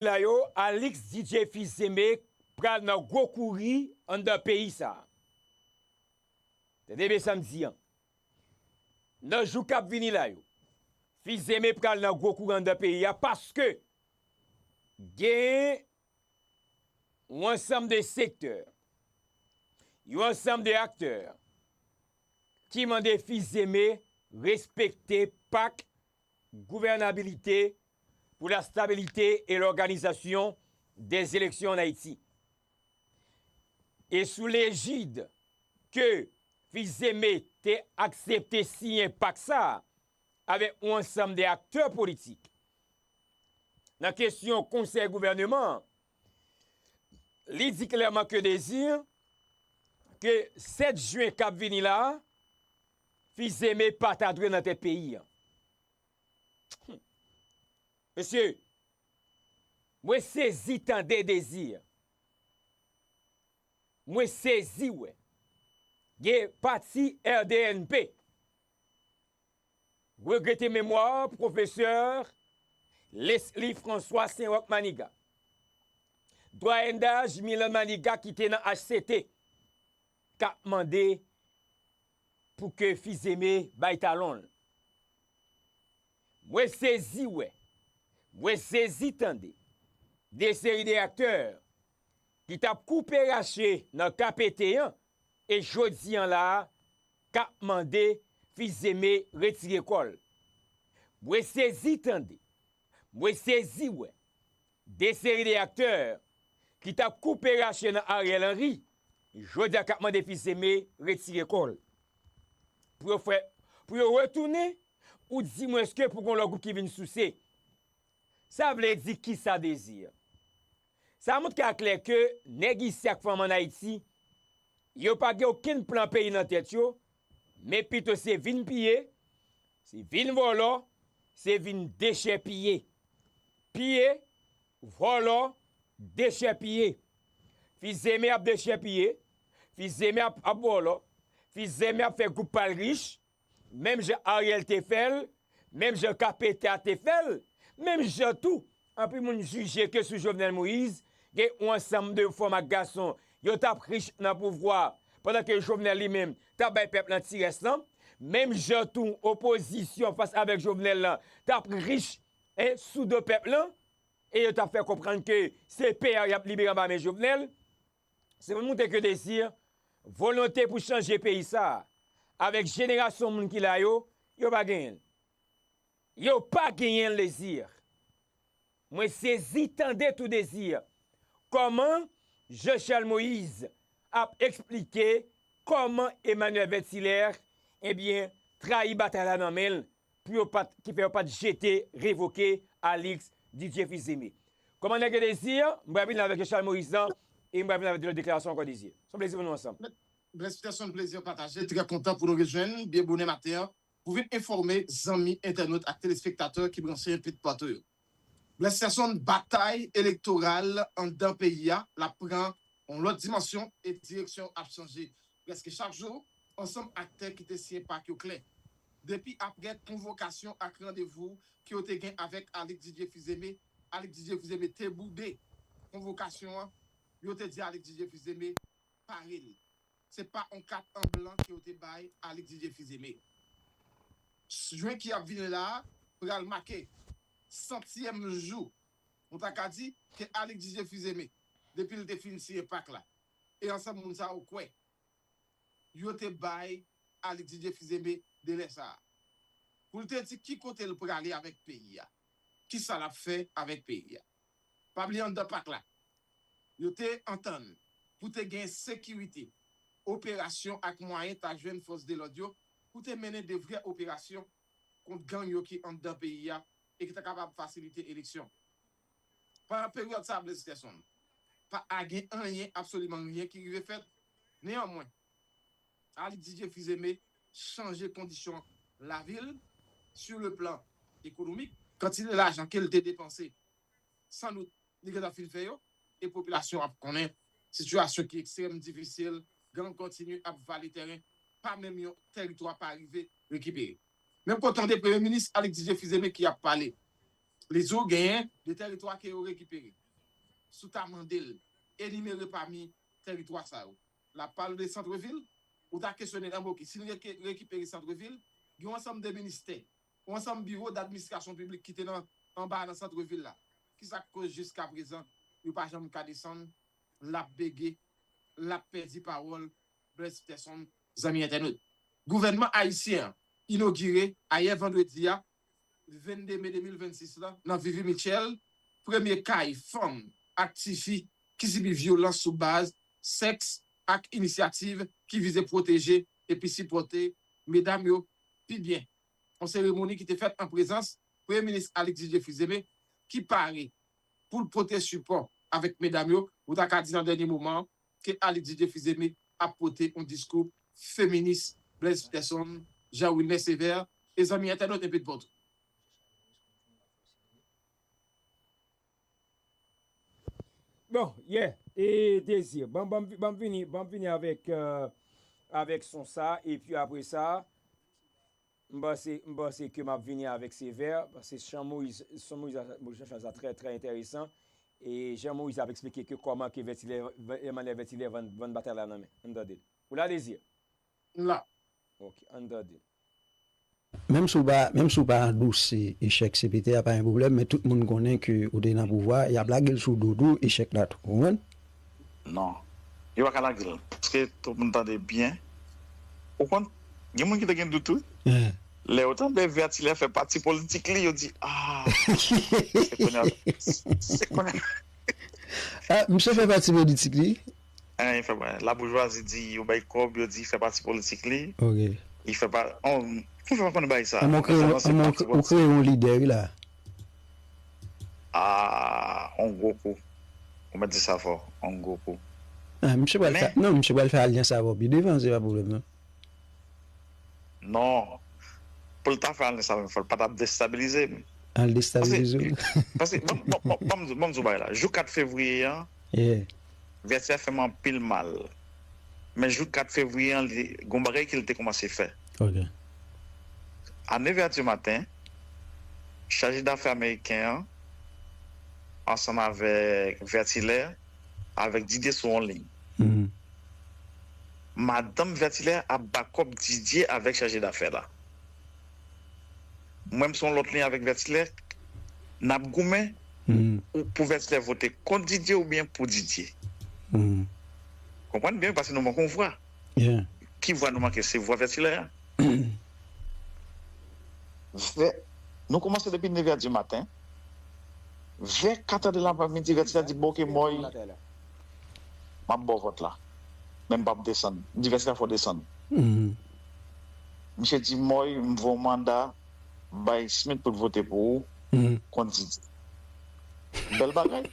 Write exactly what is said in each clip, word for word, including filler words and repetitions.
la yo, Alix Didier Fils-Aimé pral nan gwo kouri anndan peyi sa a. Tande byen sa m di an. Nan jou k ap vini la yo, Fils-Aimé pral nan gwo kouri anndan peyi a paske gen yon ansanm de sektè, yon ansanm de aktè ki mande Fils-Aimé respekte pak gouvènabilite pour la stabilité et l'organisation des élections en Haïti. E sou lejid ke Fils-Aimé te aksepte siyen pak sa a avèk yon ansanm de aktè politik nan kesyon konsèy gouvèneman an, li di klèman ke Désir ke sèt jen k ap vini la a, Fils-Aimé pa ta dwe nan tèt peyi an. Mesye, mwen sezi tande Désir. Mwen sezi wè. Gen pati R D N P. Regrete memwa pwofesè Leslie François Saint-Roch Manigat. Dwayèn daj Milan Manigat ki te nan H C T k ap mande pou ke Fils-Aimé bay talon l. Mwen sezi wè, mwen sezi tande de seri de aktè ki t ap koupe rache nan K P T an e jodi an la a k ap mande Fils-Aimé retire kò l. Mwen sezi tande, mwen sezi wè de seri de aktè ki t ap koupe rache nan Ariel Henry, jodi a k ap mande Fils-Aimé retire kò l. Pou yo fè, pou yo retounen, ou di mwen èske pou gon lòt gwoup ki vin souse. Sa vle di kisa Désir? Sa montre aklè ke nèg isi ak fanm ann Ayiti, yo pa gen okenn plan peyi nan tèt yo, men pito se vin piye, se vin vòlò, se vin dechèpiye. Piye, vòlò, dechèpiye. Fils-Aimé ap dechèpiye, Fils-Aimé ap, ap vòlò, Fils-Aimé ap fè gwoup pa l rich, menm jan Ariel te fè l, menm jan K P T a te fè l, menm jan tou, anpil moun jije ke sou Jovenel Moïse, gen yon ansanm de fanm ak gason, yo t ap rich nan pouvwa, pandan ke Jovenel li menm t ap bay pèp lan ti rès lan, menm jan tou opozisyon fas avèk Jovenel lan t ap rich, e, sou do pèp lan, e yo t ap fè konprann ke se peyi a y ap libere anba men Jovenel, se pou montre ke Désir, volonte pou chanje peyi sa a, avèk jenerasyon moun ki la yo, yo pa genyen l. Yo pa genyen l, Désir. Mwen sezi tande tou Désir. Kòman Jean Charles Moïse ap eksplike kòman Emmanuel Vertilaire, ebyen, trayi batay la nan men l, pou yo pa t, ki fè yo pa t jete, revoke Alix Didier Fils-Aimé. Kòman nèg yo Désir, m pral vin avèk Jean Charles Moïse lan, e m pral vin avèk de lòt deklarasyon ankò Désir. Se yon plezi pou nou ansanm. Bless Peterson, plezi an pataje, trè kontan pou nou rejwenn byen bonè maten an, pou vin enfòme zanmi entènot ak telespektatè ki branche enpi toupatou yo. Bless Peterson, batay elektoral anndan peyi a, l ap pran yon lòt dimansyon e direksyon ap chanje prèske chak jou, ansanm aktè ki te siyen pak yo klè. Depi aprè konvokasyon ak randevou ke yo te gen avèk Alix Didier Fils-Aimé, Alix Didier Fils-Aimé te boude konvokasyon an, yo te di Alix Didier Fils-Aimé pare l. Se pa yon kat an blan ke yo te bay Alix Didier Fils-Aimé. Jen ki ap vini la a pral make santyèm jou, nou ta ka di, ke Alix Didier Fils-Aimé, depi l te fin siyen pak la. E ansanm moun sa yo kwè. Yo te bay Alix Didier Fils-Aimé delè sa a. Pou l te di ki kote l prale avèk peyi a. Kisa l ap fè avèk peyi a. Pa bliye anndan pak la, yo te antann pou te gen sekirite, operasyon ak mwayen ta jwenn fòs de lòd yo pou te mennen de vrè operasyon kont gang yo ki anndan peyi a e ki ta kapab fasilite eleksyon. Pandan peryòd sa a, Blaise Gerson, pa a gen anyen, absoliman anyen ki rive fèt. Neyanmwen, Alix Didier Fils-Aimé chanje kondisyon lavi l sur le plan économique. Kantite lajan ke l te depanse, sandout, li gentan fin fè yo, e popilasyon ap konnen sitiyasyon ki ekstrèm difisil, gang kontinye ap vale tèren, pa menm yon tèritwa pa rive rekipere. Men pou tande Premye Minis Alix Didier Fils-Aimé ki ap pale. Li di w genyen de tèritwa ke yo rekipere. Si w ta mande l enimere pami tèritwa sa yo, l ap pale de santrevil, ou ta kesyone l, anben, oke, si l reke- rekipere santrevil, gen yon ansanm de ministè, yon ansanm biwo d administrasyon piblik ki te nan anba nan santrevil la. Kisa k koz jiskaprezan yo pa janm ka desann, l ap bege, l ap pèdi pawòl, Blaise Peterson, zanmi entènot. Gouvènman ayisyen an inogire ayè vandredi a, vennde me de mil vennsis la, nan Vivi Mitchell, premye kay fanm ak tifi ki sibi vyolans sou baz sèks ak inisyativ ki vize pwoteje epi sipòte medam yo pi byen. Yon seremoni ki te fèt an prezans Premye Minis Alix Didier Fils-Aimé, ki pare pou l pote sipò avèk medam yo, ou ta ka di nan dènye moman an, ke Alix Didier Fils-Aimé ap pote yon diskou feminis, Blaise Peterson, Jean Wilner Sévère, e zanmi entènot enpi dpòtou. Bon, yeah, e Désir, ban, ban, ban m vini, ban m vini avèk, euh, avèk son sa, epi apre sa, m panse, m panse ke m ap vini avèk Sévère, paske Jean Moïse, son Moïse, Moïse Jean sa trè, trè enteresan, e Jean Moïse ap eksplike ke kòman ke Vètilè, Emmanuel Vètilè vann, vann batay la nan men. Ann tande l. Ou la, Désir? M la. Ok, ann tande l. Menm si w pa, menm si w pa andouse echèk C P T a, pa gen pwoblèm, men tout moun konnen ke ou te nan pouvwa, y ap lage l sou do tou, echèk la tou, ou konprann? Non. Yo pa ka lage l. Paske tout moun tande byen. Ou konn, gen moun ki te gen dout wi. Lè yo tande Vètilè fè pati politik li, yo di, ah, se kounye a. Se kounye a. Ah, misye fè pati politik li? Hein, li fè pa. Laboujwazi di yo bay kòb, yo di fè pati politik li. Ok. Li fè pa. On, pou fè pa konnen bagay sa. Anmè ou kreye, anmè ou kreye yon lidè wi la. Ah, on gwo kou. Ou mèt di sa fò, on gwo kou. Ah, misye pral fè, non, misye pral fè alyans avè w pi devan, se pa pwoblèm non. Non. Pou l ta fè alyans avè m, fò l pa t ap destabilize m. Al destabilize w. Paske, bon, bon, bon, bon, bon, m di w bagay la. Jou kat fevriye an, Yeah. Vètilè fè m anpil mal. Men jou kat fevriye an, li gon bagay ke l te kòmanse fè. Ok. A nevè di maten, chaje dafè ameriken an, ansanm avèk Vètilè, avèk Didier sou yon liy. Mhm. Madanm Vètilè ap ba kòb Didier avèk chaje dafè la. Mwen, m sou yon lòt liy avèk Vètilè, n ap goumen Mhm. ou pou Vètilè vote kont Didier oubyen pou Didier. Mhm. Konprann byen, paske nou manke yon vwa. Yeah. Ki vwa nou manke? Se vwa Vètilè a. Vè, nou kòmanse depi nevè di maten. Vè katè de lapremidi, Vètilè di, bon, ok, Mòy, m ap ba w vòt la. Men m p ap desann. M di Vètilè fò w desann. Mhm. Misye di, Mòy, m voye yon manda bay Smith pou l vote pou ou Mhm. kont Didier. Bèl bagay.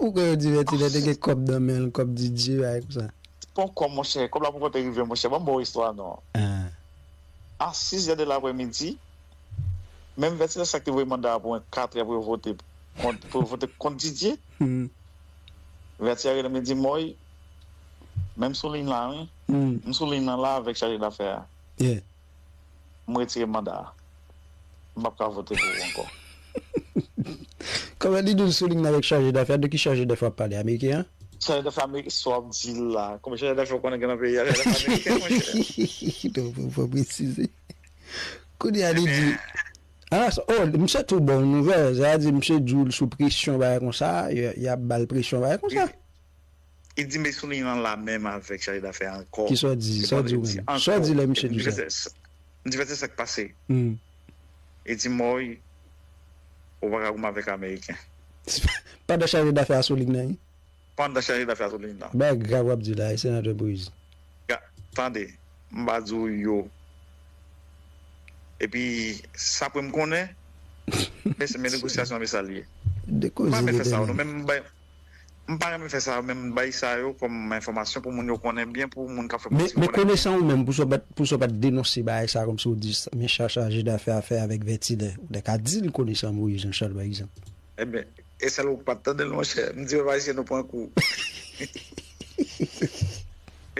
Ou kwè yo di Vètilè te gen kòb nan men l, kòb Didier, bagay konsa? Pon kòb, monchè. Kòb la poko te rive, monchè. Ban m ba w istwa non. Ah. A sizè de lapremidi, menm Vètilè sa k te voye manda a pou mwen katrè pou yo vote kont, pou yo vote kont Didier. Hmm. Vètilè rele m, li di, Mòy, men m sou liy la, wi. Hmm. M sou liy nan la avèk chaje dafè a. Yeah. M retire manda a. M p ap ka vote pou ou ankò. Kòman li di w sou liy nan avèk chaje dafè? De ki chaje dafè w ap pale? Ameriken an? Chaje dafè ameriken, sa w ap di la. Konbyen chaje dafè w konnen gen nan peyi a? Chaje dafè ameriken, monchè. Non, fò, fò presize. Kounye a li di, ah, sa, oh, misye tou ba w nouvèl. Sa vle di misye di w l sou presyon, bagay konsa, y, y ap ba l presyon, bagay konsa. Li di, men sou liy nan la menm avèk chaje dafè ankò. Kisa w di? Sa w di w menm? Ankò. Sa w di lè misye di sa? M di, Vètilè, sa k pase? Hmm. Li di, Mòy, ou pa ka goumen avèk ameriken. Pandan chaje dafè a sou liy nan, wi. Pandan chaje dafè a sou liy nan. Bagay grav w ap di la, e senatè Moïse. Ga-, tande, m pa di w yo. Epi, sa pou m konnen, men se, men negosyasyon, men sa l ye. M pa renmen fè sa, non, men m bay, m pa renmen fè sa, men m bay sa yo kòm enfòmasyon pou moun yo konnen byen, pou moun k ap fè politik yo konnen. Men konesan ou menm, pou sa w pa t, pou sa w pa t denonse bagay sa, kòmsi w di, men sa chaje dafè a fè avèk Vètilè. Ou te ka di l konesan Moïse Jean Charles, pa egzanp. Ebyen, e sèl ou k pa t tande l, monchè. M di pèp ayisyen nou pran kou.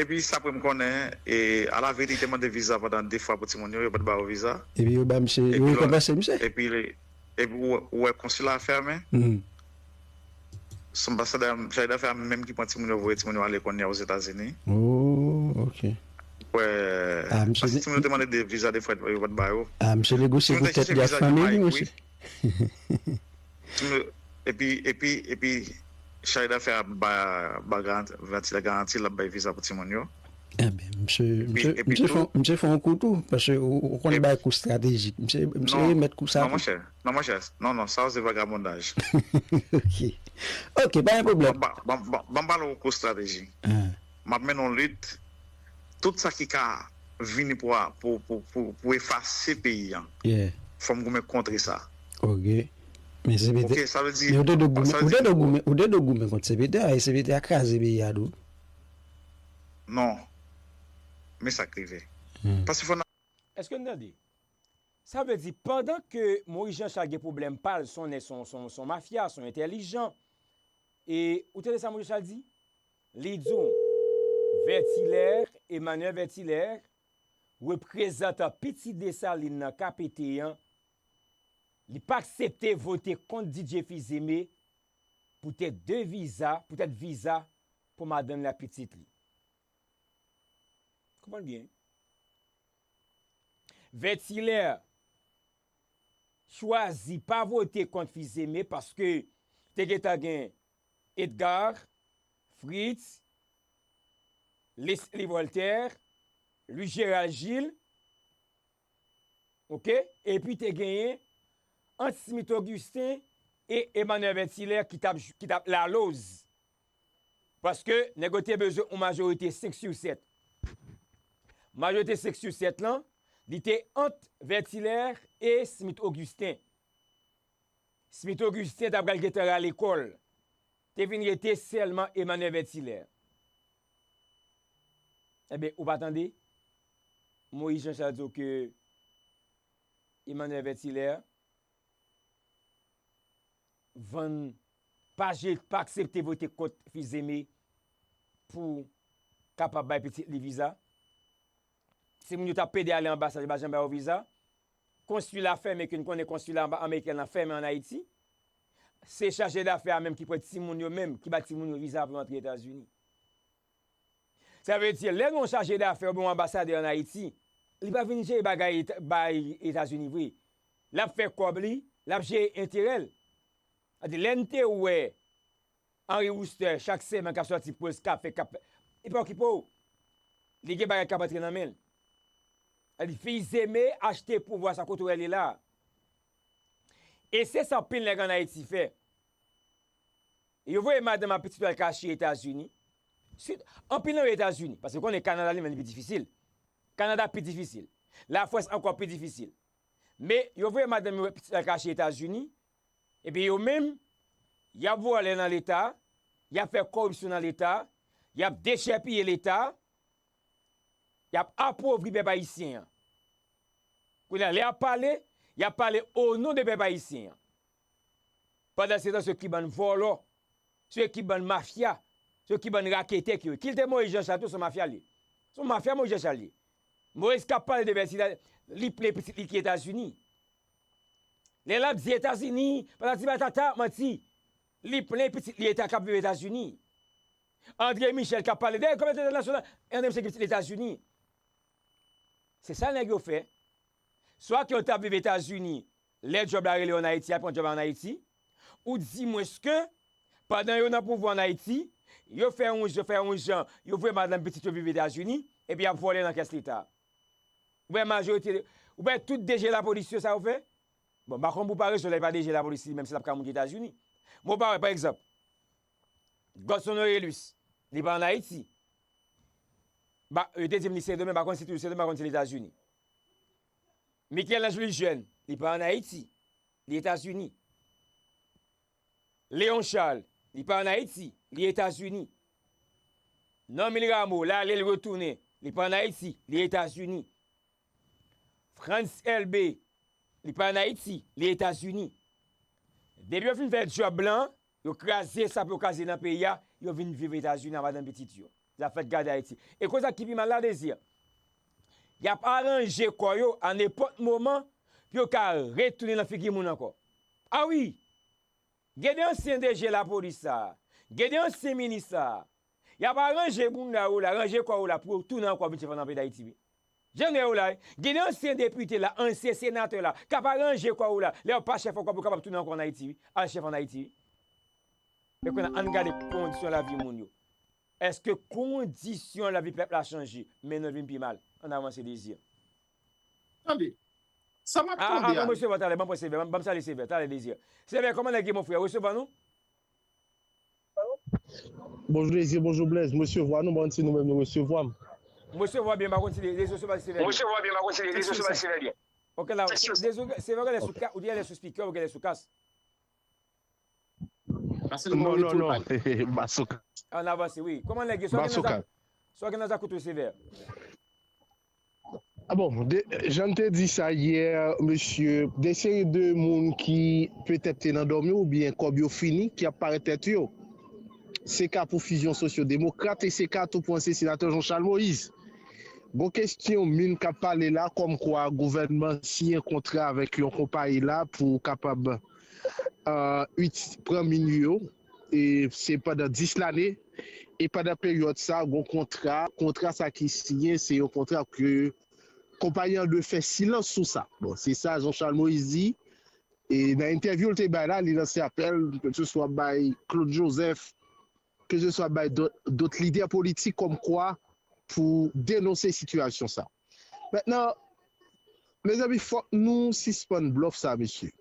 Epi sa pou m konnen, e, alaverite, te mande viza pandan de fwa pou timoun yo, yo pa t ba yo viza. Epi yo ba misye, yo rekonpanse misye. Epi, Epi ou, ou wè konsila a fèmen. Se anbasadè, chaj dafè a menm ki pran timoun yo, voye timoun yo ale kounye a Ozetazini. Oh, ok. Wè, Ah, misye paske ne- timoun yo te mande de viza de fwa, yo pa t ba yo. Ah, misye negosye Timoun pou te tèt chèche gad viza fanmi li, Jamayik, monchè. Timoun yo- Epi, epi, epi, chaj dafè a ba, ba garanti, vètilè garanti, l ap bay viza pou timoun yo. Enben, misye, Epi, misye, epi misye fè, tou, misye fè yon kou tou, paske ou, ou konn epi, bay kou estratejik. Misye, misye non, remèt kou sa non, tou. Monchè, non, monchè, non, non, sa se vagabondaj. Ok. Ok, pa gen pwoblèm. Ban m ba- ban- ban- ban m pale w kou estrateji. Ah, M ap mennen yon lit. Tout sa ki ka vini pou, a- pou, pou, pou, pou efase peyi an, yeah. Fò m goumen kontre sa. Ok. Men se Ok, pete. Sa vle di, Men ou te do goumen, sa vle ou te di, do goumen, ou te do goumen kont se pete, a se pete a kraze peyi a dou. Non. Men sa k rive. Paske fò n Èske n tande? Sa vle di, pandan ke Moyiz Jan Chal gen pwoblèm pa l, se yon nèg, se yon, se yon, se yon mafya, se yon entèlijan, e ou tande sa Moyiz Jan Chal di? Li di w, Vètilè, Emmanuel Vètilè, reprezantan pitit Desalin nan K P T an, li pa aksepte vote kont D J Fils-Aimé poutèt de viza, poutèt viza pou madanm li ak pitit li. Konprann byen. Vètilè chwazi pa vote kont Fils-Aimé paske te gentan gen Edgar, Fritz, Leslie Voltaire, Louis Gérald Gilles, ok, epi te genyen ant Smith Augustin e Emmanuel Vètilè ki t ap, ki t ap laloz. Paske nèg yo te bezwen yon majorite senk sou sèt. Majorite senk sou sèt lan, li te ant Vètilè e Smith Augustin. Smith Augustin t ap pral gentan rale kò l. Te vin rete sèlman Emmanuel Vètilè. Enben, ou pa tande? Moyiz Jan Chal di w ke Emmanuel Vètilè vann pa je pa aksepte vote kont Fils-Aimé pou kapab bay pitit li viza. Timoun yo t ap pede ale anbasad, yo pa janm ba yo viza. Konsila fèmen, ke n konnen konsila anba- ameriken an fèmen ann Ayiti. Se chaje dafè a menm ki pran timoun yo menm, ki ba timoun yo viza pou yo antre Etazini. Sa vle di, lè gen yon chaje dafè oubyen yon anbasadè ann Ayiti, li pa vin jere bagay Eta- bay Etazini vre. L ap fè kòb li, l ap jere enterè l. Sa di, lè n te wè Henri Wooster chak semèn k ap sòti poz k ap fè k ap fè, li pa okipe w. Li gen bagay k ap antre nan men l. Sa di, Fils-Aimé achte pouvwa sa kote w wè li la. E se sa anpil nèg ann Ayiti fè. Yo voye madanm ak pitit yo al kache Etazini. Anpil nan yo Etazini, paske konnen Kanada li menm li pi difisil. Kanada pi difisil. Lafrans ankò pi difisil. Men yo voye madanm yo pitit yo al kache Etazini, epi yo menm, y ap vòlè nan Leta, y ap fè kòripsyon nan Leta, y ap dechèpiye Leta, y ap apovri pèp ayisyen an. Kounye a, lè y ap pale, y ap pale o non de pèp ayisyen an. Pandansetan, se ki bann vòlò, se ki bann mafya, se ki bann raketè ki yo. Kilte Moyiz Jan Chal tou, se yon mafya li ye. Se yon mafya Moyiz Jan Chal li ye. Moyiz k ap pale de Vètilè, li plen pitit li ki Etazini. Lè l ap di Etazini, patati patata, manti. Li plen pitit li eta k ap viv Etazini. André Michel k ap pale de kominote entènasyonal, André Michel ki pitit Etazini. Se sa nèg yo fè. Swa ke yo t ap viv Etazini, lè djòb la rele yo ann Ayiti, y al pran djòb la ann Ayiti, oudimwenske, pandan yo nan pouvwa ann Ayiti, yo fè yon, yo fè yon jan, yo voye madanm pitit yo viv Etazini, epi y ap vòlè nan kès Leta. Ou wè majorite, ou wè tout D G lapolis yo sa yo fè? Bon, m pa konn pou pa rezon lè pa D G lapolis li menm si l ap ka moute Etazini. Men w pa wè, pa egzanp, Godson Orélus, li pa ann Ayiti. Ba, yo te di m li Sendomeng, m pa konn si toujou Sendomeng, m pa konn si l Etazini. Michel-Ange Louis Jeune, li pa ann Ayiti, li Etazini. Léon Charles, li pa ann Ayiti, li Etazini. Normil Rameau, l ale, l retounen, li pa ann Ayiti, li Etazini. Frantz Elbé, li pa ann Ayiti, li Etazini. Depi yo fin fè djòb lan, yo kraze sa pou yo kraze nan peyi a, yo vin viv Etazini ak madanm pitit yo. Zafè gade Ayiti. E koze ki pi mal la, Désir, y ap aranje kò yo a nenpòt moman pou yo ka retounen nan figi moun ankò. A wi! Gen de ansyen DG lapolis sa a, gen de ansyen minis sa a, y ap aranje bounda yo la, ranje kò yo la pou yo tounen ankò vin chèf nan peyi Dayiti wi. Jan gen yo la wi, gen de ansyen depite la, ansyen senatè la, k ap aranje kò yo la, lè yo pa chèf ankò pou yo kapab tounen ankò ann Ayiti wi, al chèf ann Ayiti wi. Men kounye a ann gade kondisyon lavi moun yo. Èske kondisyon lavi pèp la chanje? Men nou vin pi mal. Ann avanse Dezi. Tande, sa m ap tande a. Avan mwen resevwa talè, ban m pran Sevè, ban m salye Sevè, talè Dezi. Sevè, kòman nèg ye mon frè, resevwa nou? Bonjou Dezi, bonjou Blaise, m resevwa nou, ban si nou menm nou resevwa m. M resevwa byen, m pa konn si Dezi resevwa Sevè byen. M resevwa byen, m pa konn si Dezi resevwa Sevè byen. Ok la, Dezi, Sevè ou genlè sou kas, ou genlè sou speaker, ou genlè sou kas. Pase l mwen retounen. Non, non, non, m pa sou kas. Ann avanse, wi. Kòman nèg yo? Sa w gen nan zakout ou, Sevè? A bon, de, jan m te di sa yè, mesye, de seri de moun ki petèt te nan dòmi oubyen kòb yo fini, ki ap parèt tèt yo. Se ka pou Fusion Sosyo Demokrat e se ka tou pou ansyen senatè Jean Charles Moïse. Gon kesyon min k ap pale la kòmkwa gouvènman siyen kontra avèk yon konpayi la pou kapab pran min yo, e se pandan dis lane, e pandan peryòd sa, gon kontra, kontra sa ki siyen, se yon kontra ke konpayi an dwe fè silans sou sa. Bon, se sa Jean Charles Moïse di, e nan entèvyou l te bay la, li lanse apèl, keseswa bay Claude Joseph, keseswa bay dòt lidè politik kòmkwa pou denonse sitiyasyon sa. Mentnan, mezanmi, fòk nou sispann blòf sa, mesye.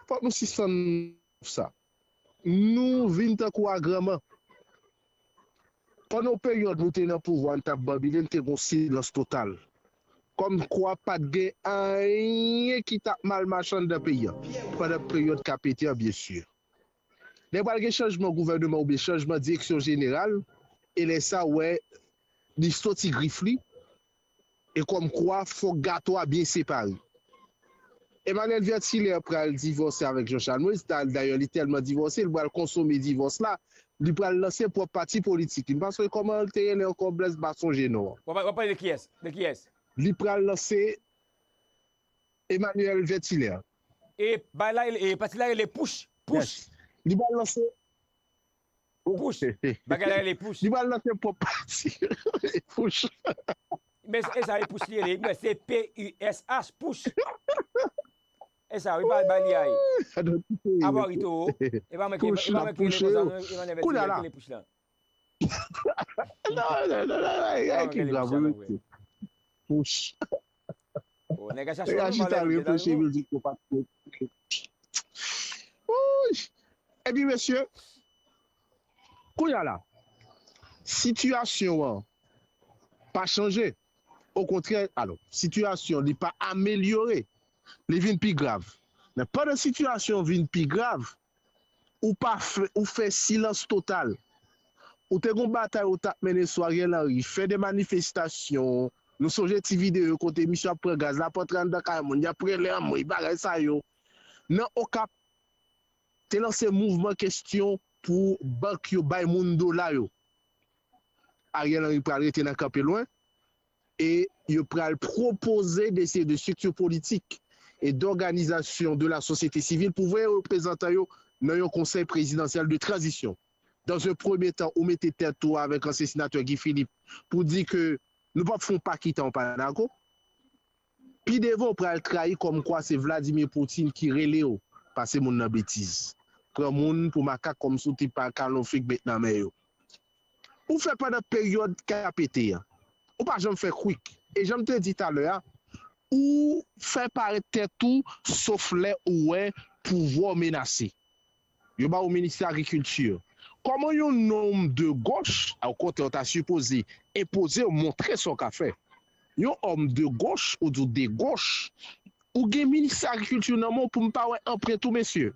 Fòk nou sispann blòf sa. Nou vin tankou agranman. Pandan yon peryòd nou te nan pouvwa, n t ap banbile, n te gon silans total. Kòmkwa pa t gen anyen ki t ap mal mache anndan peyi a. Pandan peryòd K P T a, byen si. Lè pral gen chanjman gouvèneman oubyen chanjman direksyon jeneral, e lè sa w wè li soti grif li, e kòmkwa fòk gato a byen separe. Emmanuel Vertilaire pral divòse avèk Jean Charles Moïse, dayè li tèlman divòse, li pral konsome divòs la, li pral lanse pwòp pati politik li. M pa sonje kòman l te rele ankò, Blaise, m pa sonje non an. W ap pale de kiyès? De kiyès? Li pral lanse Emmanuel Vertilaire. E bagay la, e pati la rele Push. Push. Li pral lanse. Push. Bagay la rele Push. Li pral lanse pwòp pati. Push. Men e sa e Push li rele. Men se P U S H, Push. E sa, wi, pa bay li a ye. Abòrito. E pa mwen ki, e pa mwen ki rele konsa, non, Emmanuel Vertilaire ki rele Push la. Non, non, non, non, non, e ki grav, wi. Push. Nèg a chita reproche mizik yo pa t fè. Epi mesye, kounye a la, sitiyasyon an pa chanje. Okontrè, alò, sitiyasyon li pa amelyore, li vin pi grav. Men pandan sitiyasyon an vin pi grav, ou pa fè, ou fè silans total. Ou te gon batay ou t ap mennen sou Ariel Henry, fè de manifestasyon, nou sonje ti videyo kote misye ap pran gaz, l ap antre anndan kay moun, y ap rele anmwey, bagay sa yo. Nan Okap, te lanse mouvman kesyon pou bank yo bay moun dola yo. Ariel Henry pral rete nan kanpe lwen e yo pral pwopoze de seri de strikti politik e dòganizasyon de la sosyete sivil pou voye reprezantan yo nan yon konsèy prezidansyèl de tranzisyon. Dans un premier temps, ou mete tèt ou avèk ansyen senatè Guy Philippe pou di ke nou p ap fè yon pa kita yon pa dakò. Pi devan, ou pral trayi kòmkwa se Vladimir Putin ki rele w pase moun nan betiz. Pran moun pou makak kòmsi w te pa kalon fig met nan men yo. Ou fè pandan peryòd K P T a. Ou pa janm fè kwik. E jan m te di talè a, ou fè parèt tèt ou sof lè ou wè pouvwa w menase. Yo ba w ministè agrikilti. Kòman yon nonm de gòch, okontrè, w ta sipoze enpoze w, montre sa w ka fè. Yon òm de gòch, ou di w de gòch, ou gen ministè agrikilti nan men w pou m pa wè anprent ou, mesye.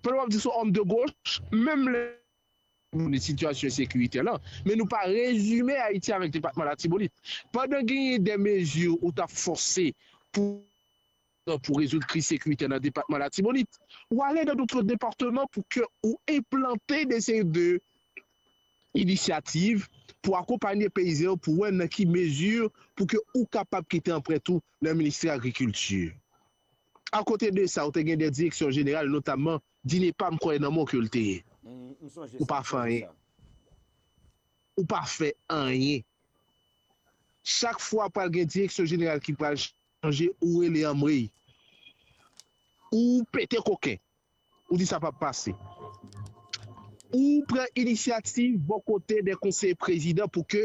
Pandan w ap di se yon òm de gòch, menm lè nou konnen sitiyasyon ensekiritè lan, men nou pa rezime Ayiti avèk depatman Latibonit. Pandan genyen de mezi ou t ap fòse pou pou rezoud kriz sekiritè nan depatman Latibonit. Ou ale nan dòt depatman pou ke ou enplante de seri de inisyativ pou akonpanye peyizan yo pou wè nan ki mezi pou ke ou kapab kite anprent ou nan ministè agrikilti. Akote de sa, ou te gen de direksyon jeneral, notamman DINEPA, m kwè nan men w ke l te ye. Ou pa fè anyen. Ou pa fè anyen. Chak fwa pral gen direksyon jeneral ki pral chanje, ou rele anmwey. Ou pete koken. Ou di sa p ap pase. Ou pran inisyativ bò kote de konseye prezidan pou ke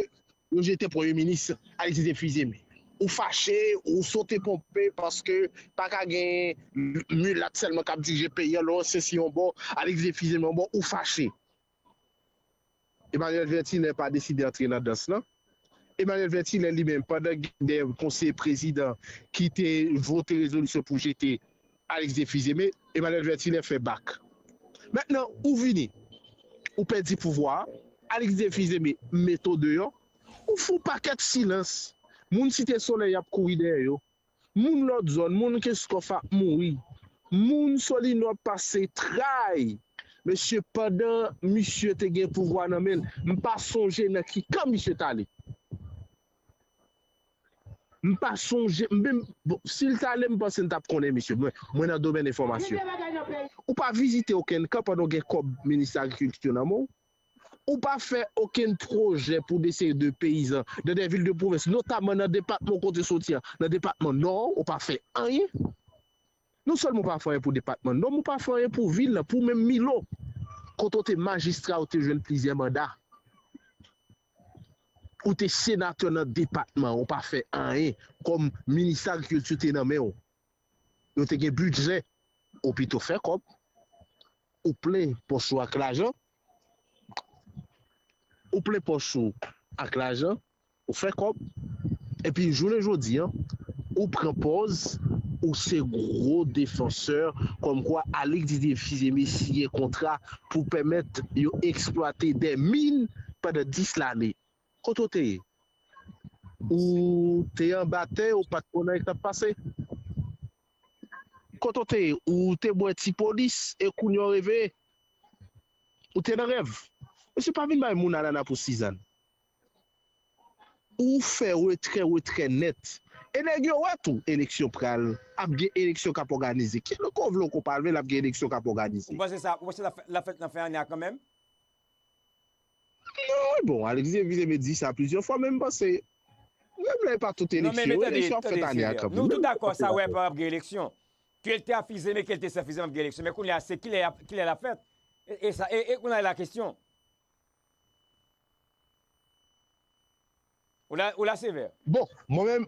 yo jete premye minis Alexis Fils-Aimé. Ou fache, ou sote ponpe paske pa ka gen milat sèlman k ap dirije peyi a, lè w se si yon bò, Alexis Fils-Aimé yon bò, ou fache. Emmanuel Vertinet pa deside antre nan dans lan. Emmanuel Vertinet li menm, pandan gen de konseye prezidan ki te vote rezolisyon pou jete Alexis Fils-Aimé, Emmanuel Vertinet fè bak. Mentnan, ou vini, ou pèdi pouvwa a, Alexis Fils-Aimé mete w deyò, ou fè yon pakèt silans. Moun Site Solèy ap kouri dèyè yo. Moun lòt zòn, moun Kenskòf ap mouri. Moun Solinò ap pase tray. Mesye, pandan misye te gen pouvwa nan men l, m pa sonje nan ki kan misye t ale. M pa sonje, m menm, bon, si l t ale, m panse n t ap konnen misye. Mwen, mwen nan domèn enfòmasyon. Ou pa vizite okenn kan pandan w gen kòb minis agrikilti nan men w. Ou pa fè okenn pwojè pou de seri de peyizan nan de vil de pwovens, notamman nan depatman kote w soti an, nan depatman Nò, ou pa fè anyen. Non sèlman ou pa fè anyen pou depatman Nò, men ou pa fè anyen pou vil lan, pou menm Milo. Kote w te majistra, ou te jwenn plizyè manda. Ou te senatè nan depatman, ou pa fè anyen. Kòm minis agrikilti te nan men w. Yo te gen bidjè. Ou pito fè kòb. Ou plen pòch ou ak lajan. Ou plen pòch ou ak lajan. Ou fè kòb. Epi jounen jodi an, ou pran pòz ou se gwo defansè, kòmkwa Alix Didier Fils-Aimé siyen kontra pou pèmèt yo eksplwate de min pandan dis lane. Kote w te ye? Ou te anba tè, ou pa t konnen sa k ap pase? Kote w te ye? Ou te bwè ti polis e kounye a w reveye? Ou te nan rèv? Mesye, pa vin bay moun anana pou Sizàn. Ou fè retrè, retrè nèt. E nèg yo wè tou, eleksyon pral, ap gen eleksyon k ap òganize. Kilè w vle w ko pa vle, l ap gen eleksyon k ap òganize. Ou panse sa, ou panse l ap fè- l ap fèt nan fen ane a kanmenm? Non, bon, Alix Didier Fils-Aimé di sa plizyè fwa, men m panse, menm lè e pa tout eleksyon, eleksyon ap fèt ane a kanmenm. Nou tout dakò sa, wè, pa ap gen eleksyon. Ke l te a Fils-Aimé, ke l te san Fils-Aimé, ap gen eleksyon. Men kounye a, se kilè y ap- kilè l ap fèt? E, e sa, e, e kounye a la kesyon. Ou la, ou la, Sevè? Bon, mwen menm,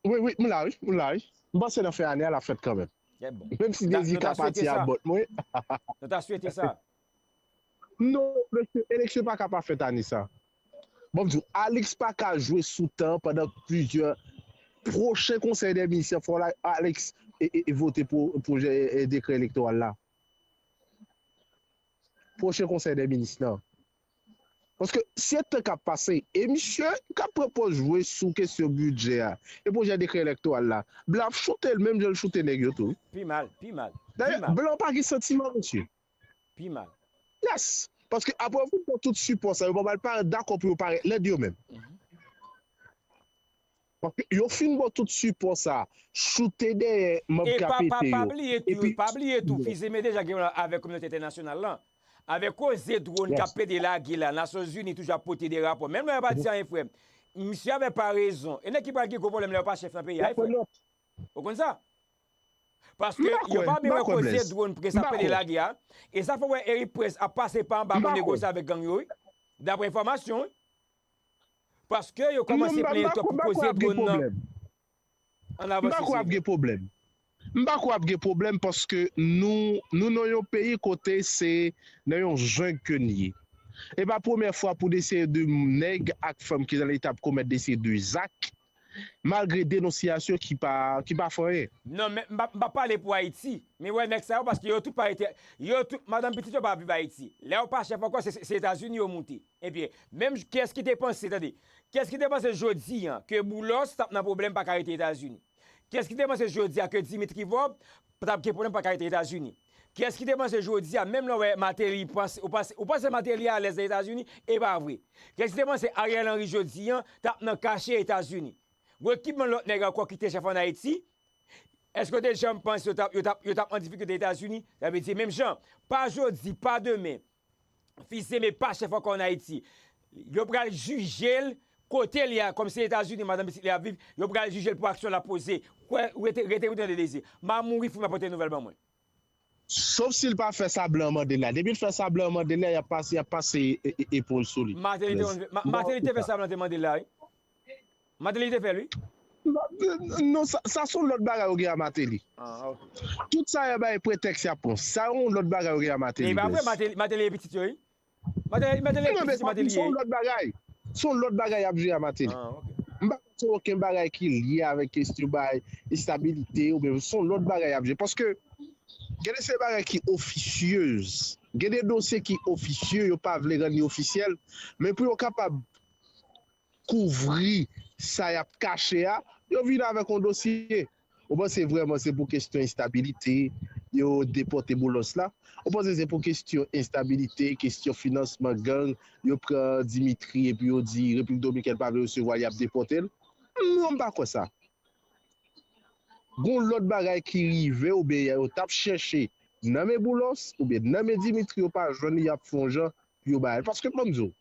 wi, wi, m la, wi, m la, wi. M panse nan fen ane a, l ap fèt kanmenm. Menm si Dezi ka pati a bòt mwen. Nou ta swete sa. Non, mesye, eleksyon pa ka pa fèt ane sa. Bon, m di w, Alix pa ka jwe sou tan pandan plizyè pwochen konsèy dè minis, fò Alix e, e, e vote pou pwojè, e, dekrè elektoral la. Pwochen konsèy dè minis lan. Paske se tan k ap pase, e misye k ap pran pòz jwe sou kesyon bidjè a, e pwojè dekrè elektoral la, blan ap choute l menm jan l choute nèg yo tou. Pi mal, pi mal. Dayè, blan pa gen santiman, mesye. Pi mal. Yes. Paske apre yo fin pran tout sipò sa, yo pa dakò pou yo parèt lèd yo menm. Paske yo fin ba w tout sipò sa, choute dèyè manm K P T yo. E pa, pa, pa bliye tou, pa bliye tou, Fils-Aimé deja gen yon avèk kominote entènasyonal lan. Avèk koze dwòn k ap pede lage la, Nasyonzini toujou ap pote de rapò. Menm lè yo pa di anyen, frè m. Misye avè pa rezon. E nèg ki pral gen gwo pwoblèm lè yo pa chèf nan peyi a, wi, frè m. Ou konn sa? Paske yo pa byen wè koze dwòn Prince ap pede lage a. E sa fè w wè Eric Prince ap pase pa anba pou negosye avèk gang yo, wi. Daprè enfòmasyon, wi. Paske yo kòmanse plenyen twòp pou koze dwòn nan. Ann avanse, Sevè. M pa kwè ap gen pwoblèm. M pa kwè ap gen pwoblèm paske nou, nou nan yon peyi kote se nan yon jeng ke n ye. E pa premyè fwa pou de seri de nèg ak fanm ki nan leta ap komèt de seri de zak, malgre denonsiyasyon ki pa, ki pa fè anyen. Non, men m pa, m pa pale pou Ayiti. Men wè nèg sa yo, paske yo tout pa rete, yo tout, madanm pitit yo pa viv Ayiti. Lè yo pa chèf ankò, se, se, se Etazini yo moute. Ebyen, menm j- kiyès ki te panse, tande, kiyès ki te panse jodi a ke Boulos t ap nan pwoblèm pa ka rete Etazini? Kiyès ki te panse jodi a ke Dimitri Vorbe t ap gen pwoblèm pa ka rete Etazini? Kiyès ki te panse jodi a, menm lè w wè Martelly panse, ou panse, ou panse Martelly alèz nan Etazini? E pa vre. Kiyès ki te panse Ariel Henry jodi a t ap nan kache Etazini? Gon ekipman lòt nèg ankò ki te chèf ann Ayiti, Èske w te janm panse yo t ap, yo t ap, yo t ap an difikilte Etazini? Sa vle di, menm jan, pa jodi, pa demen, Fils-Aimé pa chèf ankò ann Ayiti. Yo pral jije l kote l ye a, kòm se Etazini, madanm pitit li ap viv, yo pral jije l pou aksyon l ap poze. Kwè, rete, rete, rete tande Dezi. M a mouri fou, m ap pote nouvèl ban mwen. Sof si l pa fè sa blan mande l la. Depi l fè sa blan mande l la, y ap pase, y ap pase e, e, epòl sou li. Mateli te, Ma- Mateli te fè sa blan te mande l la, wi. Mateli te fè l, wi. Non, sa, sa se yon lòt bagay ou gen a Mateli. Ah, ok. Tout sa y ap bay pretèks y ap pran. Sa yon lòt bagay ou gen a Mateli. E pa vre, Mateli, Mateli e pitit yo, wi. Mateli, Mateli e pitit, Mateli se yon lòt bagay. Se yon lòt bagay y ap jwe a Mateli. Ah, ok. M pa kwè se okenn bagay ki lye avèk kesyon bay estabilite oubyen se yon lòt bagay y ap jwe. Paske gen de se bagay ki ofisyez. Gen de dosye ki ofisye, yo pa vle rann li ofisyèl. Men pou yo kapab kouvri sa y ap kache a, yo vin avèk yon dosye. Ou panse vrèman se pou kesyon estabilite yo depòte Boulos la? Ou panse se pou kesyon estabilite, kesyon finansman gang, yo pran Dimitri epi yo di Repiblik Dominikèn pa vle resevwa l, y ap depòte l? Non, m pa kwè sa. Gon lòt bagay ki rive oubyen yo t ap chèche nan men Boulos oubyen nan men Dimitri, yo pa jwenn li, y ap fè yon jan pou yo ba l. Paske, ban m di w,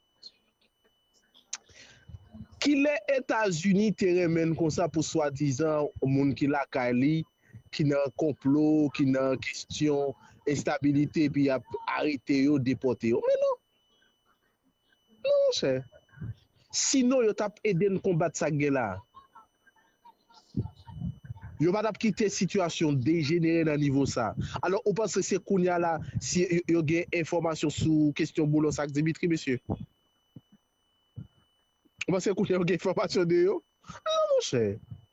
kilè Etazini te renmen n konsa pou swadizan moun ki lakay li, ki nan konplo, ki nan kesyon enstabilite, epi y ap arete yo, depòte yo? Men non. Non, monchè. Sinon, yo t ap ede n konbat sa k gen la a. Yo pa t ap kite sitiyasyon dejenere nan nivo sa. Alò, ou panse se kounye a la, si yo, yo gen enfòmasyon sou kesyon Boulos ak Dimitri, mesye? Ou panse kounye a yo gen enfòmasyon de yo? Non, monchè.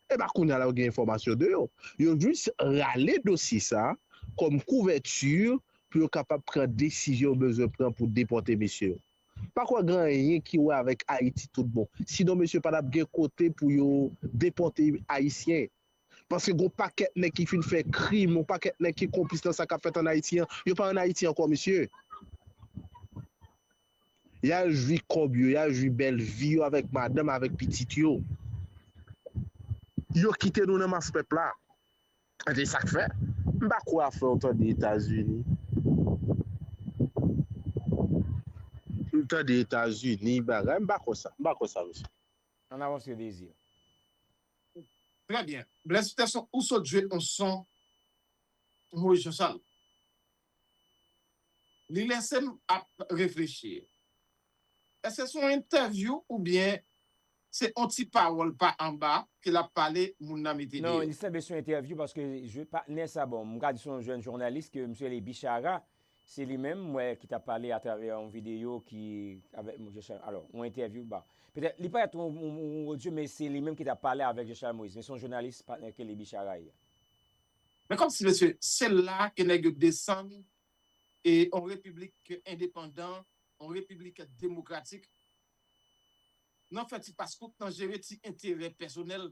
E pa kounye a la yo gen enfòmasyon de yo. Yo jis rale dosye sa a kòm kouvèti pou yo kapab pran desizyon yo bezwen pran pou depòte mesye yo. Pa kwè gen anyen ki wè avèk Ayiti tout bon. Sinon, mesye, pa t ap gen kote pou yo depòte Ayisyen. Paske gon pakèt nèg ki fin fè krim, yon pakèt nèg ki konplis nan sa k ap fèt ann Ayiti an, yo pa ann Ayiti ankò, mesye. Y al jwi kòb yo, y al jwi bèl vi yo avèk madanm, avèk pitit yo. Yo kite nou nan mas pèp la. E se sa k fè. M pa kwè afè w tande Etazini. M tande Etazini, bagay, m pa kwè sa. M pa kwè sa, mesye. Ann avanse, Dezi. Trè byen. Blaise Peterson, ou sot jwe yon son Moïse Jean Charles. Li lese m ap reflechi. Èske se yon entèvyou oubyen se yon ti pawòl pa anba ke l ap pale, moun nan mete deyò? Non, li sanble se yon entèvyou paske patnè sa, bon, m ka di se yon jèn jounalis ke misye rele Bichara, se li menm, m wè, ki t ap pale atravè yon videyo ki, avèk Moïse Jean Charles. Alò, yon entèvyou, ba, petèt, li parèt yon, yon, yon odyo, men se li menm ki t ap pale avèk Jean Charles Moïse, men se yon jounalis patnè ke li Bichara ye. Men kòmsi, mesye, se la ke nèg yo desann e yon repiblik endepandan, yon repiblik demokratik, nan fè ti paskout, nan jere ti enterè pèsonèl.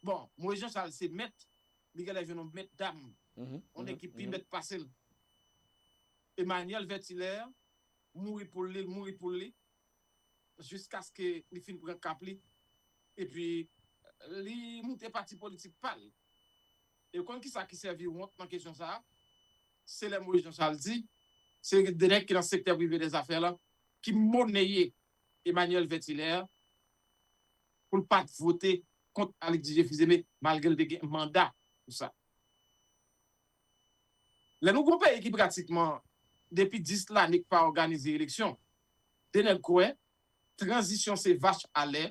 Bon, Moïse Jean Charles se mèt, li genlè jwenn yon mèt dam, yon nèg ki pi mèt pase l. Emmanuel Vertilaire, mouri pou li, l mouri pou li, jiskaske li fin pran kap li. Epi, li moute pati politik pa l. E w konn kisa ki sèvi wont nan kesyon sa a? Se lè Moïse Jean Charles di, se de nèg ki nan sektè prive dèzafè la, ki moneye Emmanuel Vertilaire pou l pa t vote kont Alix Didier Fils-Aimé, malgre l te gen manda pou sa. Lè nou gon peyi ki pratikman depi dis lane k pa òganize eleksyon, de nèg kwè tranzisyon se vach a lè,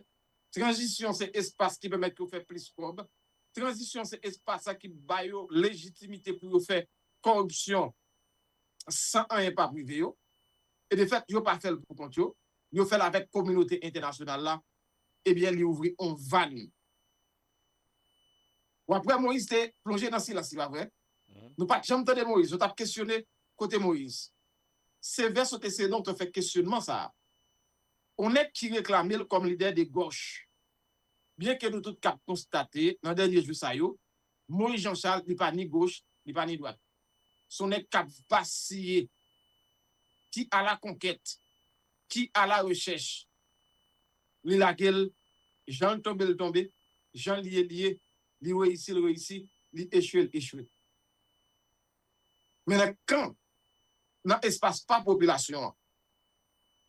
tranzisyon se espas ki pèmèt yo fè plis kòb, tranzisyon se espas sa ki ba yo lejitimite pou yo fè kòripsyon san anyen pa prive yo. E de fèt, yo pa fè l pou kont yo, yo fè l avèk kominote entènasyonal la, ebyen, li ouvri yon vàn. W ap wè Moïse te plonje nan silans, li pa vre? Nou pa t janm tande Moïse, nou t ap kesyone kote Moïse. Se vè sote se non te fè kesyonman sa a. Yon nèg ki reklame l kòm lidè de gòch. Byenke nou tout k ap konstate, nan dènye jou sa yo, Moïse Jean Charles, li pa ni goch, li pa ni dwat. Se yon nèg k ap vasiye, ki a la konkèt, ki a la rechèch. Li lage l, jan l tonbe, l tonbe, jan l ye, l ye, li reyisi, l reyisi, li echwe, l echwe. Men nan kan, nan espas pa popilasyon an,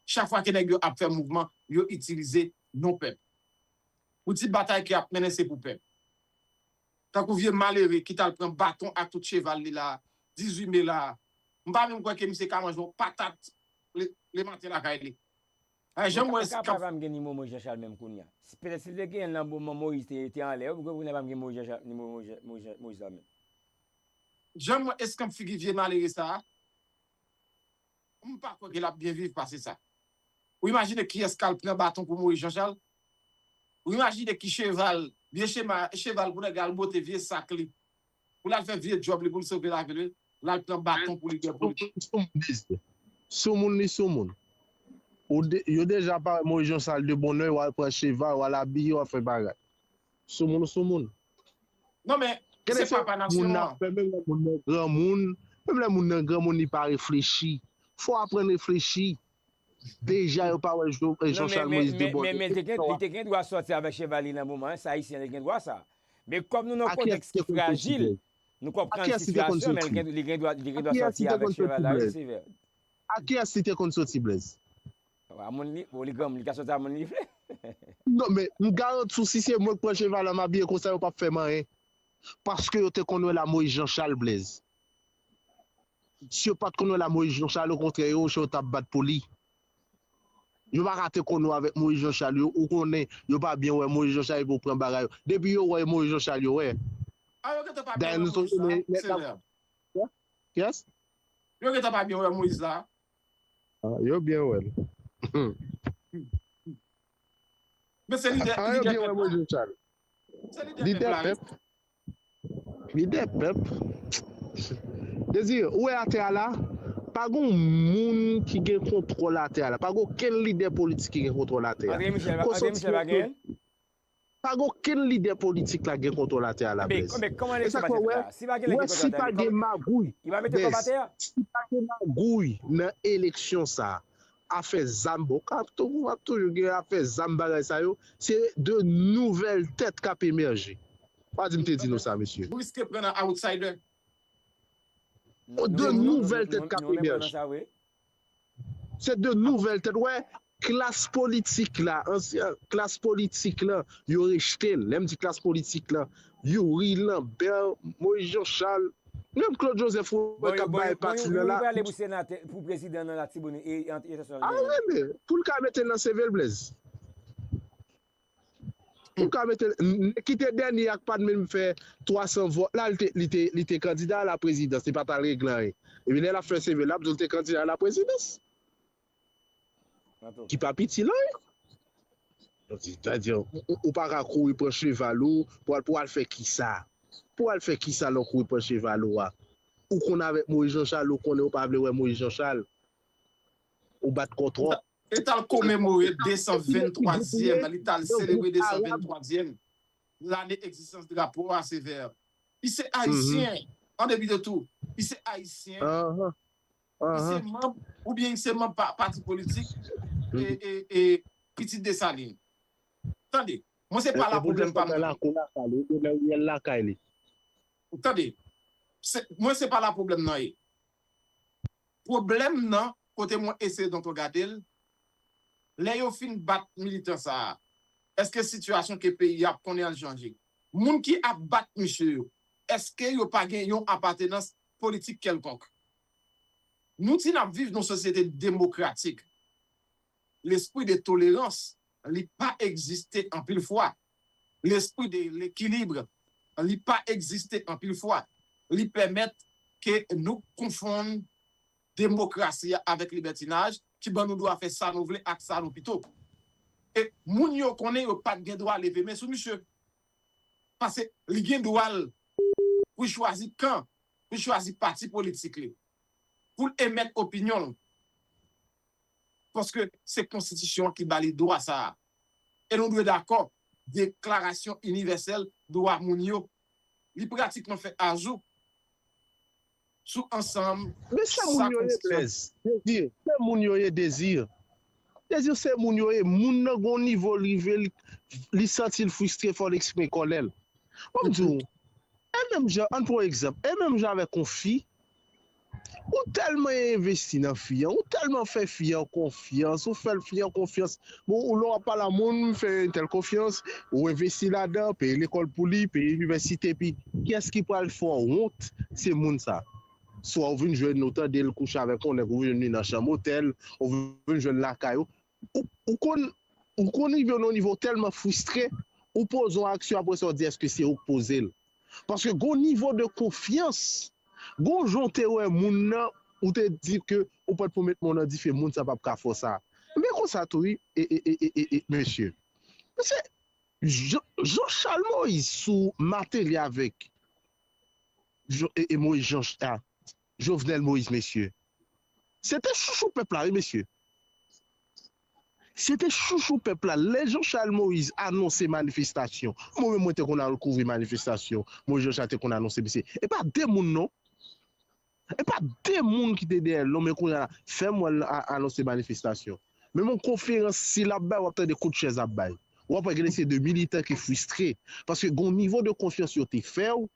chak fwa ke nèg yo ap fè mouvman, yo itilize non pèp. Pou di batay ke y ap mennen se pou pèp. Tankou vye malere ki t al pran baton ak tout cheval li la, dizuit me la, m pa menm kwè ke misye ka manje yon patat le, le maten lakay li. Ay, jan m wè Ka pa pa m gen nimewo Moïse Jean Charles menm kounye a. Petèt si l te genyen l nan moman Moïse te, te anlè, ou kwè kounye a pa m gen Moïse Jean Charles, nimewo Moïse Jean- Moïse Jean- Moïse la menm. Jan m wè eskanp figi vye malere sa a, m pa kwè ke l ap byen viv pase sa. Ou imajine kiyès k al pran baton pou Moïse Jean Charles? Ou imajine ki cheval, vye chema, cheval pou nèg al bote vye sak li, pou l al fè vye djòb li pou l sove lavi li, l al pran baton pou lidè politik. Soumoun li soumoun. Ou de, yo deja pare Moïse Jean Charles de bonè, w al pran cheval, w al abiye, w al fè bagay. Soumoun ou soumoun. Non men, se papa nasyon an. Menm lè moun nan granmoun, menm lè moun nan granmoun li pa reflechi. Fò aprann reflechi. Deja yo pa wè Jean Charles Moïse de bonè. Men li te gen dwa sòti avèk cheval li nan moman an, sa ayisyen li gen dwa sa. Men kòm nou nan kontèks ki frajil, nou konprann sitiyasyon, men li gen dwa sòti avèk cheval la, wi, Sevè. A kiyès li te konn soti Blaise? A moun li, bon, li granmoun, li ka sòti a moun li vle. Non, men m garanti w, si se mwen k pran cheval la, m abiye konsa, yo p ap fè m anyen. Paske yo te konn wè la Moïse Jean Charles Blaise. Si yo pa t konn wè la Moïse Jean Charles, okontrè, yo, yo t ap bat pou li. Yo pa ka te konn wè avèk Moïse Jean Charles, yo, ou konnen, yo pa byen wè Moïse Jean Charles pou pran bagay yo. Depi yo wè Moïse Jean Charles, yo wè. A, yo gentan pa byen wè Moïse la, Sevè. Yes? Yo gentan pa byen wè Moïse la. Yo byen wè l. Men se lidè, lidè pèp la. Lidè pèp. Lidè pèp. Dezi, ou wè atè a la? Pa gen moun ki gen kontwòl atè a la. Pa gen okenn lidè politik ki gen kontwòl atè a. André Michel pa gen? Pa gen okenn lidè politik la gen kontwòl atè a la, Blaise. E sa k fè w wè, si pa gen magouy, Blaise, si pa gen magouy nan eleksyon sa a, afè zam, bon, k ap toujou gen afè zam, bagay sa yo, se de nouvèl tèt k ap emèje. Pa di m te di nou sa, mesye. Nou riske pran nan outsider. De nouvèl tèt k ap emèje. Se de nouvèl tèt. Wè, klas politik la, ansyen klas politik la, yo rejte l. Lè m di klas politik la, Youri, Lambert, Moïse Jean Charles, menm Claude Joseph ou wè k ap bay pati nan la. Youri prale pou senatè, pou prezidan nan Latibonit e Etansèl. A wi, men pou l ka mete l nan seve l, Blaise. Pou l ka mete l, nèg ki te dènye a k pa t menm fè twa san vòt la, li te, li te, li te kandida a la prezidans, li pa t al regle anyen. Epi lè l ap fè seve l, l ap di l te kandida a la prezidans. Ki pa piti la, wi. Donk, sètadi, ou, ou pa ka kouri pran cheval ou pou al, pou al fè kisa? Pou al fè kisa lè w kouri pran cheval ou a? Ou konn avèk Moïse Jean Charles, ou konnen ou pa vle wè Moïse Jean Charles. Ou bat kò twòp. Li t al komemore de san venntwazyèm, li t al selebre de san venntwazyèm lane egzistans drapo a, Sevè. Li se ayisyen, an depi de tou, li se ayisyen. Li se manm, oubyen li se manm pati politik e, e, e pitit Desalin. Tande, mwen se pa la pwoblèm pa mwen. Tande, mwen se pa la pwoblèm nan ye. Pwoblèm nan, kote mwen eseye donk gade l, lè yo fin bat militan sa a, èske sitiyasyon ke peyi a ap konnen al chanje? Moun ki ap bat misye yo, èske yo pa gen yon apatenans politik kèlkonk? Nou di n ap viv nan sosyete demokratik. Lespri de tolerans, li pa egziste anpil fwa. Lespri de lekilib, li pa egziste anpil fwa. Li pèmèt ke nou konfonn demokrasi a avèk libètinaj, ki ban nou dwa fè sa nou vle ak sa nou pito. E moun yo konnen yo pa t gen dwa leve men sou misye. Paske li gen dwa l pou l chwazi kan, pou l chwazi pati politik li, pou l emèt opinyon l. Paske se konstitisyon an ki ba li dwa sa a. E nou dwe dakò, Deklarasyon Inivèsèl Dwa Moun yo, li pratikman fè ajou sou ansanm sa konstitisyon. Men se moun yo ye, Blaise. Dezi, se moun yo ye, Dezi. Dezi, se moun yo ye. Moun nan gon nivo l rive, li, li santi l fristre, fò l eksprime kòlè l. Ban m di w, E menm jan, ann pran yon egzanp, e menm jan avèk yon fi, ou tèlman envesti nan fi an, ou tèlman fè fi an konfyans, ou fè fi an konfyans. Bon, ou lè w ap pale a moun, fè entèl konfyans, ou envesti ladan, peye lekòl pou li, peye inivèsite, epi kiyès ki pral fè w wont? Se moun sa. Swa ou vin jwenn, ou tande l kouche avèk yon nèg, ou vin jwenn li nan chanm otèl, ou vin jwenn lakay ou. Ou, ou konn, ou konn rive nan yon nivo tèlman fristre, ou poze yon aksyon, apre sa, ou di èske se ou k poze l. Paske gon nivo de konfyans, gon jan w te wè moun nan, ou te di ke ou pa t pou met men w nan dife, moun sa p ap ka fè w sa. Men konsa tou, wi, e, e, e, e, e, e, mesye. Mesye, Jean, Jean Charles Moïse sou Martelly avèk Jo- e, e Moïse Jean, a, Jovenel Moïse, mesye. Se te chouchou pèp la, wi, mesye. Se te chouchou pèp la. Lè Jean Charles Moïse anonse manifestasyon, mwen menm mwen te konn al kouvri manifestasyon. Moïse Jean Charles te konn anonse, mesye. E pa de moun, non. E pa de moun ki te dèyè l, non, men kounye a la, fè m wè l a- anonse manifestasyon. Men yon konferans, si l ap bay, w ap tande kout chèz ap bay. W ap wè gen de se de militan ki fristre. Paske gen yon nivo de konfyans yo te fè w,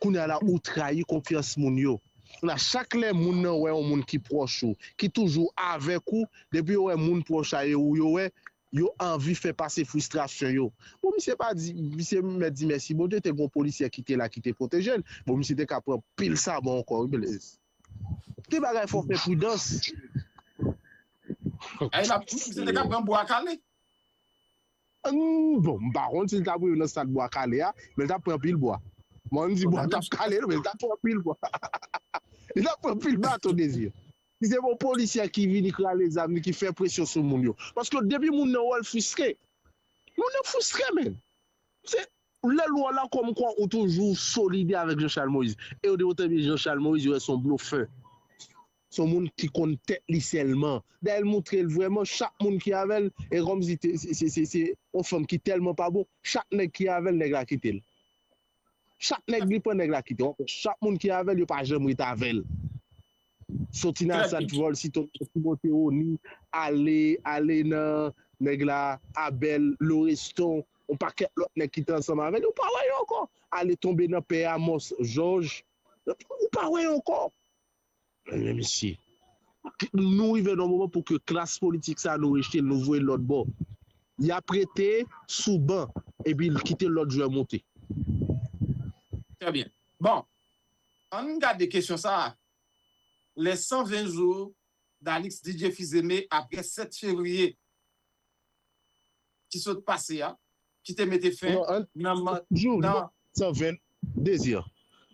kounye a la, ou trayi konfyans moun yo. La, chak lè moun nan wè yon moun ki pwòch ou, ki toujou avèk ou, depi yo wè moun pwòch a yo, yo wè, yo anvi fè pase fristrasyon yo. Bon, misye pa di, misye mèt di mèsi Bondye, te gon polisye ki te la, ki te pwoteje l. Bon, misye te ka pran pil saban ankò, wi, Blaze. Gen bagay fò fè pridans. Ay, la, misye te ka pran bwa kale. Hum, bon, m pa konn si l t ap rive nan stad bwa kale a, men l t ap pran pil bwa. Mwen, m di bwa t ap kale, men l t ap pran pil bwa. Li t ap pran pil baton, Dezi. Si se yon polisye ki vini krale zam li, ki fè presyon sou moun yo. Paske depi moun nan wè l fristre, moun nan fristre, men. Se lè l wè w la kòmkwa ou toujou solide avèk Jean Charles Moïse. E yo depi w tande Jean Charles Moïse, yo wè se yon blofè. Se yon moun ki konn tèt li sèlman. Dayè, l montre l vrèman, chak moun ki avè l, e kòmsi se yon fanm ki tèlman pa bon, chak nèg ki avè l, nèg la kite l. Chak nèg li pran, nèg la kite. W ap wè chak moun ki avè l, yo pa janm ret avè l. Soti nan Asad Vòl, Sito Timote Oni, ale, ale nan nèg la, Abèl, Loreston, yon pakèt lòt nèg ki te ansanm avè l, ou pa wè yo ankò. Ale tonbe nan pè Amòs Jòj, ou pa wè yo ankò. Men mesye, nou rive nan yon moman pou ke klas politik sa, nou rejte l, nou voye l lòt bò. Y ap rete sou ban, epi l kite lòt jwè monte. Trè byen. Bon, ann gade kesyon sa a. Les cent vingt jours d'Alix Didier Fils-Aimé après sept février ki sot pase a, ki te mete fen nan... Jou, nan san ven, Dezi.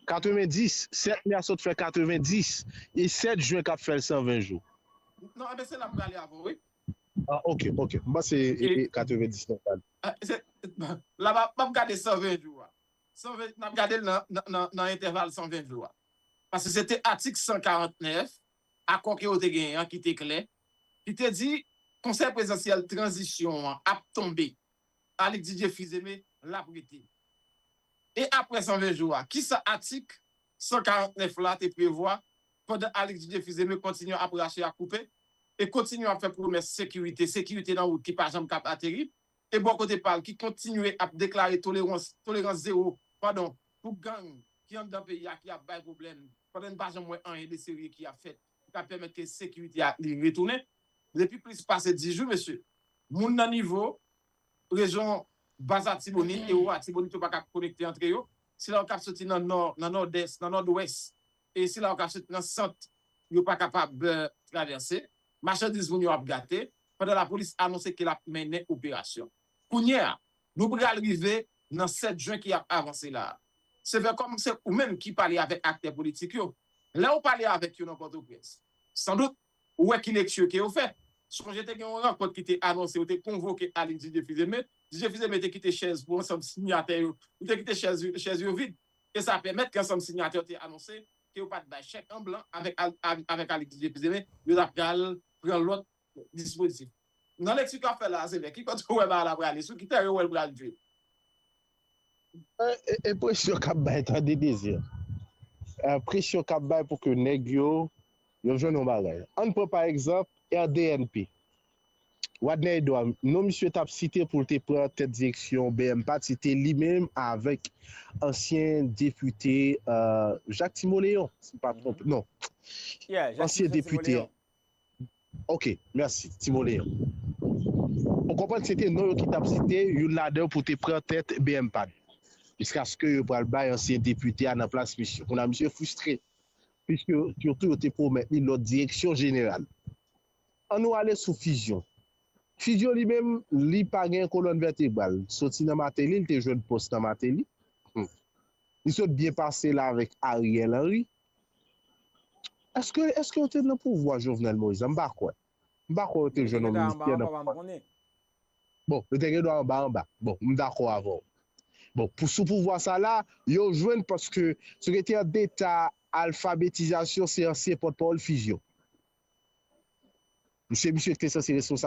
Katrevenndis, sèt me a sot fè katrevenndis, e sèt jen k ap fè l san ven jou. Non, enben se la m prale avè w, wi. Ah, ok, ok. M panse e, e katrevenndis nan pale. La, m ap gade san ven jou a. San ven, n ap gade l nan, nan, nan, nan entèval san ven jou a. Paske se te atik san karant nèf, akò ke yo te genyen an ki te klè, ki te di Konsèy Prezidansyèl Tranzisyon an ap tonbe. Alix Didier Fils-Aimé, l ap rete. E apre san ven jou a, kisa atik san karant nèf la te prevwa pandan Alix Didier Fils-Aimé kontinye ap rache ak koupe e kontinye ap fè pwomès sekirite, sekirite nan wout ki pa janm kab ateri, e bò kote pa l ki kontinye ap deklare tolerans, tolerans zewo, padon, pou gang ki anndan peyi a ki ap bay pwoblèm, pandan n pa janm wè anyen de serye ki ap fèt, ki ka pèmèt ke sekirite a li retounen. Depi plis pase dis jou, mesye, moun nan nivo rejyon Bas Atibonit e Wo Atibonit yo pa ka konekte antre yo. Sila yo k ap soti nan nò, nan nòdès, nan nòdwès, e sila yo k ap soti nan sant, yo pa kapab, eh, travèse. Machandiz moun yo ap gate, pandan lapolis anonse ke l ap mennen operasyon. Kounye a, nou pral rive nan sèt jen ki ap avanse la a. Se fè kòm se ou menm ki pale avèk aktè politik yo. Lè w pale avèk yo nan Pòtoprens, sandout, ou wè ki lekti ke yo fè. Sonje te gen yon rankont ki te anonse, yo te konvoke Alix Didier Fils-Aimé. Didier Fils-Aimé te kite chèz pou ansanm sinyatè yo. Li te kite chèz, chèz yo vid. E sa pèmèt ke ansanm sinyatè yo te anonse ke yo pa t bay chèk an blan avèk, avèk Alix Didier Fils-Aimé, yo t ap pral pran lòt dispozitif. Nan lekti k ap fè la a, se lè ki kote w wè bagay la prale, sou ki teren w wè l pral jwe? E, e, e presyon k ap bay, tande Dezi. E, presyon k ap bay pou ke nèg yo, yo jwenn yon bagay. Ann pran pa egzanp R D N P. Wadner Edouard, non misye t ap site pou l te pran tèt direksyon B M P A D, se te li menm avèk ansyen depite euh, Jacques Timoleon, si m pa twonpe. Non, Yeah, Jacques ansyen Michel depite. Timoleon. Ok, mèsi, Timoleon. Ou konprann se te non yo ki t ap site, youn ladan yo pou te pran tèt B M P A D. Jiskaske yo pral bay ansyen depite a nan plas misye. Kounye a misye fristre. Piske sitou yo te pwomèt li lòt direksyon jeneral. An nou ale sou Fizyon. Fizyon li menm, li pa gen kolòn vètebral. Soti nan Mateli, li te jwenn pòs nan Mateli. Hmm. Li sot byen pase la avèk Ariel Henry. Èske èske yo te nan pouvwa Jovenel Moïse? M pa kwè. M pa kwè yo te jwenn yon ministè nan pouvwa. Bon, yo te gen dwa anba anba. Bon, m dakò avè w. Bon, pou sou pouvwa sa la, yo jwenn paske sekretè deta alfabetizasyon se ansyen pòtpawòl Fizyon. Se misye ki te sanse responsab